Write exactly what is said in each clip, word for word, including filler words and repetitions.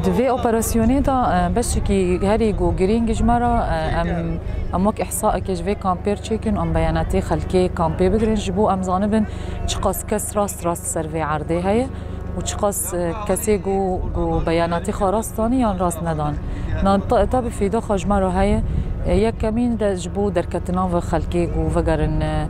Di vê operasyonê de, e, beşekî herî ku girîng ji me re, e, em, em wek îhsaekê ji vê kampê re çêkin, em beyanatê xelkê kampê bigirin, ji bo em zanibin çiqas kes rast rast ser vê erdê heye û çiqas, e, kesê ku, ku beyanatê xwe rast danî yan rast nedan. Na ta-, tabî fêda xwe ji me re heye. E, yekemîn de ji bo derketina ve xelkê ku vegerin, e,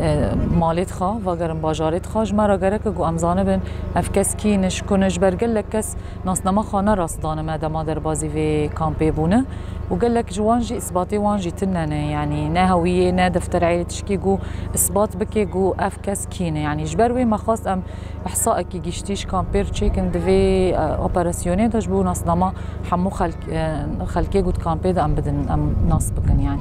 e, malê xwe, vegerin bajarê xwe, ji me re gerek e ku em zanibin ev kes kî ne, ji ku ne, ji ber gelek kes nasnama xwe ne rast dane me dema derbazî vê kampê bûne û gelek ji wan jî isbatê wan jî tune ne, yanî ne hewiyê, ne defter eyrê tişkî ku isbat bike ku ev kes kî ne. Yanî ji ber wê me xwest em îhsaekî giştî ji kampê re çêkin di vê, e, operasyonê de ji bo nasnama hemû xelk-, e, xelkê ku di kampê de em bidin, em nas bikin yanî.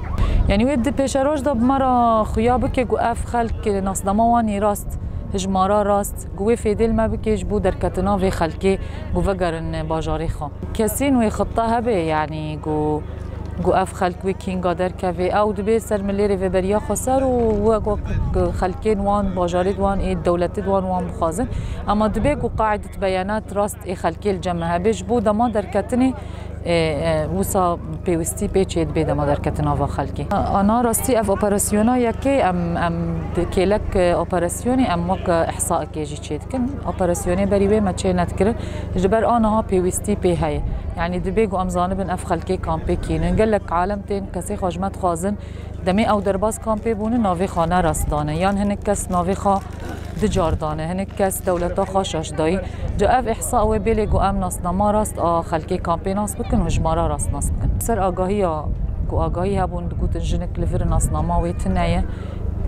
Yanî wê di pêşeroj de bi me re xuya bike ku ev xelk nasnama wan ê rast, hijmara rast, ku wê fêdê li me bike ji bo derketina vê xelkê ku vegerin bajarê xwe. Kesên wê xitta hebe, yanî ku, ku ev xelk wê kînga derkeve, ew dibê ser milêrê vê beriya xwe ser û wek, wek xelkên wan, bajarê wan ê, dewletê wan wan bixwazin. Ama dibê ku qaîdet beyanat rast ê xelkê li cem me hebe ji bo dema derketinê, e, e, wisa pêwistî pê çê dibe dema derketina va xelkê. Ana rastî ev operasyona yekê em, em di kêlek, e, operasyonê em wek, e, îhsaekê jî çê dikin. Operasyonê berî wê me çê nedikirin. Ji ber aniha pêwistî pê heye. Yanî dibê ku em zanibin ev xelkê kampê kî ne. Gelek alem tên kesê xwe ji me dixwazin. Demê ew derbas kampê bûne navê xwe ne rast dane. Yan hinek kes navê xwe du car dane, hinek kes dewleta xwe şaş dayî. Ca ev îhsa wê bêlê ku em nasnama rast a xelkê kampê nas bikin û hijmara rast nas bikin. Ser agahiya ku agahî hebûn digotin jinik li vir nasnama wê tune ye.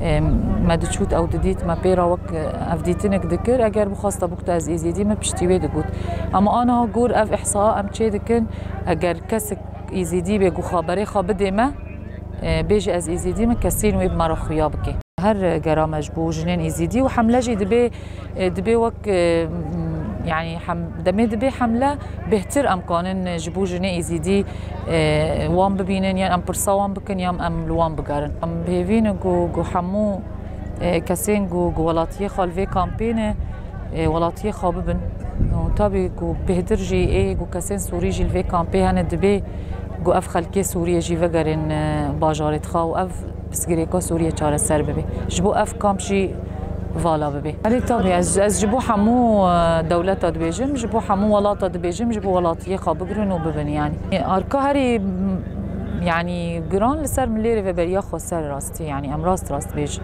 Em, me diçût ew didît, me pê re wek, e, ev dîtinek dikir. Eger bixwasta bikute ez êzîdî me piştî wê digot. Ama aniha gor ev îhsa em çê dikin, eger kesek êzîdî bê ku xwe berê xwe bidê me, e, bêje ez êzîdî me, kesên wê bi me re xuya bike. Her gera me ji bo jinên êzîdî û hemle jî dibê, e, dibê wek, e, m-, yanî hem-, demê dibê hemle bêhtir em kanin ji bo jinê êzîdî, e, wan bibînin, yan em pirsa wan bikin, yan em li wan bigerin. Em bi hêvî ne ku, ku hemû, e, kesên ku, ku welatiyê xwe li vê kampê ne, e, welatiyê xwe bibin. Û tabî ku bêhtir jî ê ku kesên Sûrî jî li vê kampê hene, dibê ku ev xelkê Sûriyê jî vegerin, e, bajarê xwe û ev pirsgirêka Sûriyê çareser bibe. Ji bo ev kamp jî vala bibe. Erê tabî ez, ez ji bo hemû, e, dewleta dibêjim, ji bo hemû welata dibêjim, ji bo welatiyê xwe bigirin û bibin yanî. E, arka herî, m-, yanî giran li ser milêrê veberiya xweser rastî, yanî em rast rast bêjin.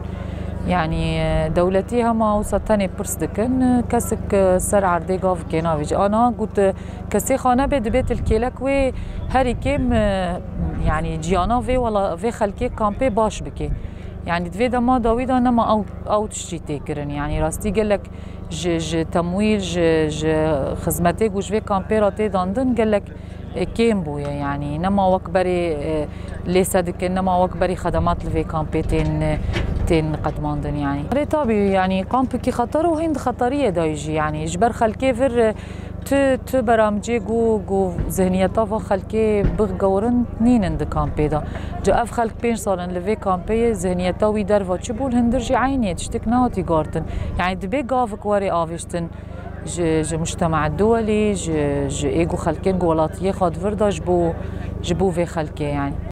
Yanî, e, dewletî hema wisa tenê pirs dikin, e, kesek, e, ser erdê gavkê navêje. Ana got, e, kesê xwe nebe dibê til kêlek wê herî kêm, e, yanî ciyana vê wela-, vê xelkê kampê baş bike. Yanî di vê dema dawî de nema ew, ew tiştî tê kirin. Yanî rastî gelek ji, ji temwîl, ji, ji xizmetê ku ji vê kampê re tê dandin gelek, e, kêm bûye. Yanî nema wek berê, e, lêse dikin, nema wek berî xedemat li vê kampê tên, e, tên qedmandin yanî. Erê tabî yanî kampekî xeter û hîn di xeteriyê de jî yanî ji ber xelkê vir, e, Tu, tu beramcê ku, ku zihniyeta va xelkê bixgewrin nînin di kampê de. Ca ev xelk pênc sal in li vê kampê ye, zihniyeta wî derva çi bûn, hindir jî eynî ye, tiştek nehatî guhartin. Yanî dibê gavik were avêştin ji, ji mujtema duwelî, ji, ji ê ku xelkên ku welatiyê xwe di vir de ji bo, ji bo vê xelkê yanî.